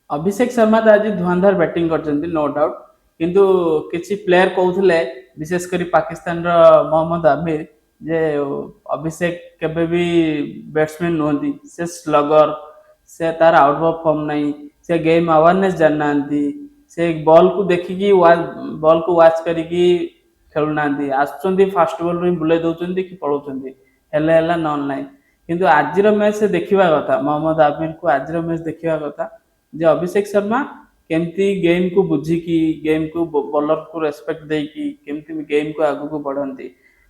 ଅଭିଷେକ ଶର୍ମା ତ ଆଜି ଧୁଆନ୍ଧାର ବ୍ୟାଟିଂ କରିଛନ୍ତି, ନୋ ଡାଉଟ୍। କିନ୍ତୁ କିଛି ପ୍ଲେୟାର କହୁଥିଲେ, ବିଶେଷ କରି ପାକିସ୍ତାନର ମହମ୍ମଦ ଆମିର, ଯେ ଅଭିଷେକ କେବେ ବି ବ୍ୟାଟ୍ସମ୍ୟାନ୍ ନୁହନ୍ତି, ସେ ସ୍ଲଗର, ସେ ତାର ଆଉଟ୍ ଅଫ୍ ଫର୍ମ ନାହିଁ, ସେ ଗେମ୍ ଆୱାରନେସ୍ ଜାଣିନାହାନ୍ତି, ସେ ବଲ୍କୁ ଦେଖିକି, ବଲ୍କୁ ୱାଚ୍ କରିକି ଖେଳୁନାହାନ୍ତି, ଆସୁଛନ୍ତି, ଫାଷ୍ଟ ବଲ୍ରୁ ହିଁ ବୁଲେଇ ଦଉଛନ୍ତି କି ପଳଉଛନ୍ତି, ହେଲେ ହେଲା ନହେଲେ ନାହିଁ। କିନ୍ତୁ ଆଜିର ମ୍ୟାଚ୍ ସେ ଦେଖିବା କଥା, ମହମ୍ମଦ ଆମିରକୁ ଆଜିର ମ୍ୟାଚ୍ ଦେଖିବା କଥା ଯେ ଅଭିଷେକ ଶର୍ମା କେମିତି ଗେମ୍କୁ ବୁଝିକି, ଗେମ୍କୁ, ବଲରକୁ ରେସପେକ୍ଟ ଦେଇକି କେମିତି ଗେମ୍କୁ ଆଗକୁ ବଢ଼ନ୍ତି।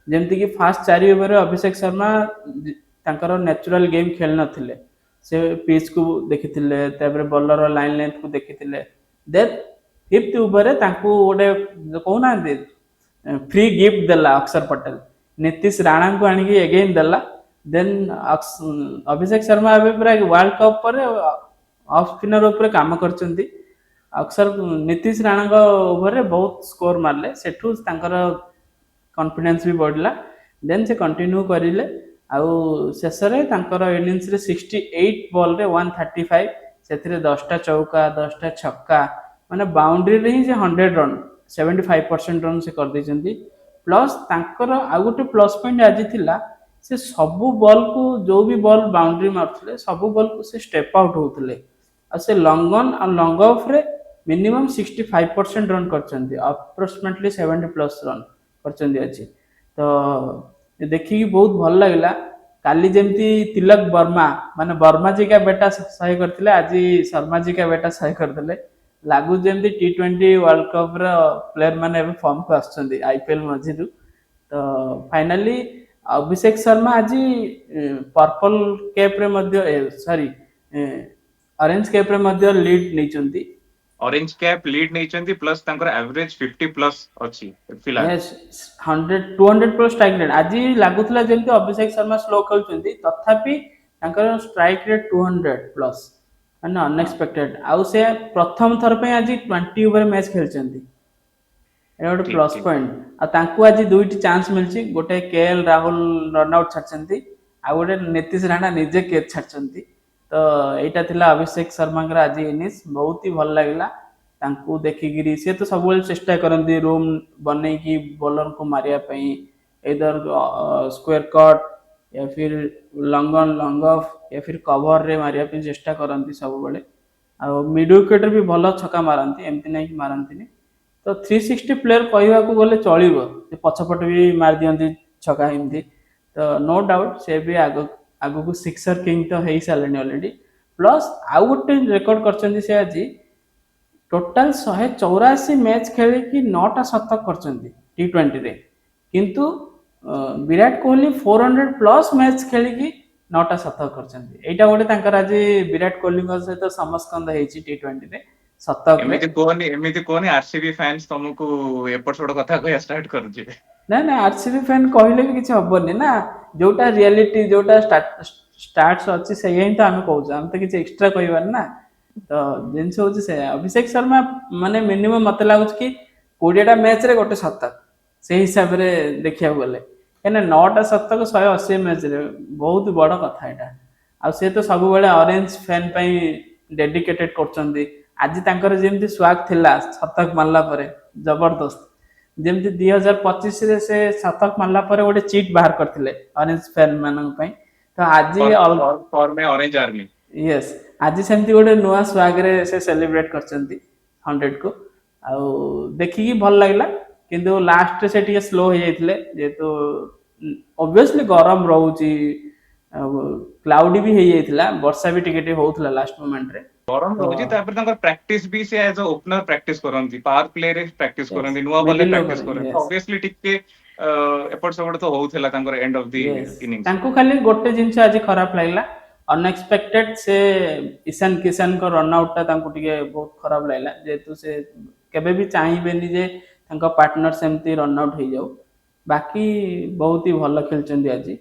ଯେମିତିକି ଫାଷ୍ଟ 4 ଓଭରରେ ଅଭିଷେକ ଶର୍ମା ତାଙ୍କର ନ୍ୟାଚୁରାଲ ଗେମ୍ ଖେଳି ନଥିଲେ। ସେ ପିଚ୍କୁ ଦେଖିଥିଲେ, ତାପରେ ବଲର ଲାଇନ୍ ଲେନ୍ଥକୁ ଦେଖିଥିଲେ। ଦେନ୍ ଫିଫ୍ଥ ଓଭରରେ ତାଙ୍କୁ ଗୋଟେ କହୁନାହାନ୍ତି, ଫ୍ରି ଗିଫ୍ଟ ଦେଲା ଅକ୍ଷର ପଟେଲ, ନୀତିଶ ରାଣାଙ୍କୁ ଆଣିକି ଏଗେନ୍ ଦେଲା। ଦେନ୍ ଅଭିଷେକ ଶର୍ମା ଏବେ ପୁରା ୱାର୍ଲଡ କପ୍ ପରେ ଅଫ୍ ସ୍ପିନର ଉପରେ କାମ କରିଛନ୍ତି। ଅକ୍ଷର ନୀତିଶ ରାଣାଙ୍କ ଓଭରରେ ବହୁତ ସ୍କୋର ମାରିଲେ। ସେଠୁ ତାଙ୍କର କନଫିଡେନ୍ସ ବି ବଢ଼ିଲା। ଦେନ୍ ସେ କଣ୍ଟିନ୍ୟୁ କରିଲେ ଆଉ ଶେଷରେ ତାଙ୍କର ଇନିଂସରେ 68 ବଲ୍ରେ 135, ସେଥିରେ 10ଟା ଚୌକା, 10ଟା ଛକା, ମାନେ ବାଉଣ୍ଡ୍ରିରେ ହିଁ ସେ 100 ରନ୍, 75% ରନ୍ ସେ କରିଦେଇଛନ୍ତି। ପ୍ଲସ୍ ତାଙ୍କର ଆଉ ଗୋଟେ ପ୍ଲସ୍ ପଏଣ୍ଟ ଆଜି ଥିଲା, ସେ ସବୁ ବଲ୍କୁ, ଯୋଉ ବି ବଲ୍ ବାଉଣ୍ଡ୍ରି ମାରୁଥିଲେ, ସବୁ ବଲ୍କୁ ସେ ଷ୍ଟେପ୍ ଆଉଟ୍ ହଉଥିଲେ। ଆଉ ସେ ଲଙ୍ଗ ଅନ୍ ଆଉ ଲଙ୍ଗ ଅଫ୍ରେ ମିନିମମ୍ 65% ରନ୍ କରିଛନ୍ତି, ଆପ୍ରୋକ୍ସିମେଟଲି 70+ ରନ୍ କରିଛନ୍ତି ଆଜି। ତ ଦେଖିକି ବହୁତ ଭଲ ଲାଗିଲା। କାଲି ଯେମିତି ତିଲକ ବର୍ମା, ମାନେ ବର୍ମା जी का बेटा 100 କରିଥିଲେ, ଆଜି ଶର୍ମା जी का बेटा 100 କରିଦେଲେ। ଲାଗୁଛି ଯେମିତି ଟି20 ୱାର୍ଲଡ କପ୍ର ପ୍ଲେୟର ମାନେ ଏବେ ଫର୍ମକୁ ଆସୁଛନ୍ତି ଆଇପିଏଲ ମଝିରୁ। ତ ଫାଇନାଲି ଅଭିଷେକ ଶର୍ମା ଆଜି ପର୍ପଲ କ୍ୟାପ୍ରେ ମଧ୍ୟ, ସରି, ଅରେଞ୍ଜ କ୍ୟାପ୍ରେ ମଧ୍ୟ ଲିଡ୍ ନେଇଛନ୍ତି। ଅରେଞ୍ଜ କ୍ୟାପ୍ ଲିଡ୍ ନେଇଛନ୍ତି, ପ୍ଲସ୍ ତାଙ୍କର ଆଭରେଜ 50+ ଅଛି ଫିଲହାଲ। Yes, 100, 200+ strike rate। ଆଜି ଲାଗୁଥିଲା ଯେମିତି ଅଭିଷେକ ଶର୍ମା ସ୍ଲୋ ଖେଳୁଛନ୍ତି, ତଥାପି ତାଙ୍କର ଷ୍ଟ୍ରାଇକ୍ ରେଟ୍ 200+, ମାନେ ଅନଏକ୍ସପେକ୍ଟେଡ। ଆଉ ସେ ପ୍ରଥମ ଥର ପାଇଁ ଆଜି 20 ଓଭର ମ୍ୟାଚ୍ ଖେଳିଛନ୍ତି। ଏଇଟା ଗୋଟେ ପ୍ଲସ୍ ପଏଣ୍ଟ। ଆଉ ତାଙ୍କୁ ଆଜି ଦୁଇଟି ଚାନ୍ସ ମିଳିଛି। ଗୋଟେ K L Rahul run out ଛାଡ଼ିଛନ୍ତି, ଆଉ ଗୋଟେ ନୀତିଶ ରାଣା ନିଜେ କ୍ୟାଚ୍ ଛାଡ଼ିଛନ୍ତି। ତ ଏଇଟା ଥିଲା ଅଭିଷେକ ଶର୍ମାଙ୍କର ଆଜି ଇନିଂସ। ବହୁତ ହି ଭଲ ଲାଗିଲା ତାଙ୍କୁ ଦେଖିକିରି। ସେ ତ ସବୁବେଳେ ଚେଷ୍ଟା କରନ୍ତି ରୁମ୍ ବନେଇକି ବୋଲରଙ୍କୁ ମାରିବା ପାଇଁ, ଏଇଦର ସ୍କୋୟାର କଟ୍ या फिर ଲଙ୍ଗ ଅନ୍, ଲଙ୍ଗ ଅଫ୍ या फिर କଭରରେ ମାରିବା ପାଇଁ ଚେଷ୍ଟା କରନ୍ତି ସବୁବେଳେ। ଆଉ ମିଡ୍ ୱିକେଟରେ ବି ଭଲ ଛକା ମାରନ୍ତି, ଏମିତି ନାହିଁ କି ମାରନ୍ତିନି। ତ 360 ପ୍ଲେୟର କହିବାକୁ ଗଲେ ଚଳିବ। ସେ ପଛପଟେ ବି ମାରି ଦିଅନ୍ତି ଛକା ଏମିତି। ତ ନୋ ଡାଉଟ୍ ସେ ବି ଆଗକୁ ସିକ୍ସର କିଙ୍ଗ ତ ହେଇସାରିଲେଣି ଅଲରେଡି। ପ୍ଲସ୍ ଆଉ ଗୋଟେ ରେକର୍ଡ କରିଛନ୍ତି ସେ ଆଜି, ଟୋଟାଲ 184 ମ୍ୟାଚ୍ ଖେଳିକି ନଅଟା ଶତକ କରିଛନ୍ତି ଟି20ରେ। କିନ୍ତୁ ବିରାଟ କୋହଲି 400+ ମ୍ୟାଚ୍ ଖେଳିକି ନଅଟା ଶତକ କରିଛନ୍ତି। ଏଇଟା ଗୋଟେ ତାଙ୍କର ଆଜି ବିରାଟ କୋହଲିଙ୍କ ସହିତ ସମସ୍କନ୍ଦ ହେଇଛି ଟି20ରେ ଶତକରେ। ଏମିତି କୁହନି, ଏମିତି କୁହନି, ଆରସିବି ଫ୍ୟାନ୍ସ ତମକୁ ଏପଟ ସେପଟ କଥା କହିବା ଷ୍ଟାର୍ଟ କରୁଯିବେ। ନାଇଁ ନାଇଁ, ଆରସିବି ଫ୍ୟାନ୍ କହିଲେ ବି କିଛି ହବନି ନା। ଯୋଉଟା ରିଆଲିଟି, ଯୋଉଟା ଷ୍ଟାଟ୍ସ ଅଛି, ସେଇଆ ହିଁ ତ ଆମେ କହୁଛୁ। ଆମେ ତ କିଛି ଏକ୍ସଟ୍ରା କହିବାନି ନା। ତ ଜିନିଷ ହଉଛି ସେଇଆ, ଅଭିଷେକ ଶର୍ମା ମାନେ ମିନିମମ୍ ମତେ ଲାଗୁଛି କି 20ଟା ମ୍ୟାଚରେ ଗୋଟେ ଶତକ, ସେଇ ହିସାବରେ ଦେଖିବାକୁ ଗଲେ। କାହିଁକିନା ନଅଟା ଶତକ 180 ମ୍ୟାଚରେ ବହୁତ ବଡ କଥା ଏଇଟା। ଆଉ ସେ ତ ସବୁବେଳେ ଅରେଞ୍ଜ ଫ୍ୟାନ୍ ପାଇଁ ଡେଡିକେଟେଡ କରୁଛନ୍ତି। ଆଜି ତାଙ୍କର ଯେମିତି ସ୍ୱାଗ ଥିଲା ଶତକ ମାରିଲା ପରେ, ଜବରଦସ୍ତ। ଯେମିତି 2025ରେ ସେ ଶତକ ମାରିଲା ପରେ ଗୋଟେ ଚିଟ୍ ବାହାର କରିଥିଲେ ଅରେଞ୍ଜ ଫ୍ୟାନ୍ ମାନଙ୍କ ପାଇଁ, ତ ଆଜି for my orange army. Yes, ଆଜି ସେମିତି ଗୋଟେ ନୂଆ ସ୍ୱାଗରେ ସେ ସେଲିବ୍ରେଟ କରିଛନ୍ତି 100କୁ। ଆଉ ଦେଖିକି ଭଲ ଲାଗିଲା। କିନ୍ତୁ ଲାଷ୍ଟରେ ସେ ଟିକେ ସ୍ଲୋ ହେଇଯାଇଥିଲେ, ଯେହେତୁ ଅବଭିୟସଲି ଗରମ ରହୁଛି ଆଉ କ୍ଲାଉଡି ବି ହେଇଯାଇଥିଲା, ବର୍ଷା ବି ଟିକେ ଟିକେ ହଉଥିଲା ଲାଷ୍ଟ ମୋମେଣ୍ଟରେ। ଗରମ ତ ରହୁଛି, ତାପରେ ତାଙ୍କର ପ୍ରାକ୍ଟିସ ବି ସେ ଆଜ ଓପନର ପ୍ରାକ୍ଟିସ କରନ୍ତି, ପାୱାର ପ୍ଲେ ରେ ପ୍ରାକ୍ଟିସ କରନ୍ତି, ନୂଆ ବଲରେ ମିଡିଲ ପ୍ରାକ୍ଟିସ ଓଭର କରନ୍ତି। ଅବଭିୟସଲି ଟିକେ ଏପଟ ସେପଟ ତ ହଉଥିଲା ତାଙ୍କର ଏଣ୍ଡ ଅଫ the innings. ତାଙ୍କୁ ଖାଲି ଗୋଟେ ଜିନିଷ ଆଜି ଖରାପ ଲାଗିଲା, ଅନଏକ୍ସପେକ୍ଟେଡ, ସେ ଈଶାନ କିଶାନଙ୍କ ରନ୍ ଆଉଟ୍ ଟା ତାଙ୍କୁ ଟିକେ ବହୁତ ଖରାପ ଲାଗିଲା, ଯେହେତୁ ସେ କେବେ ବି ଚାହିଁବେନି ଯେ ତାଙ୍କ ପାର୍ଟନର ସେମିତି ରନ୍ ଆଉଟ୍ ହେଇଯାଉ। ବାକି ବହୁତ ହି ଭଲ ଖେଳିଛନ୍ତି ଆଜି।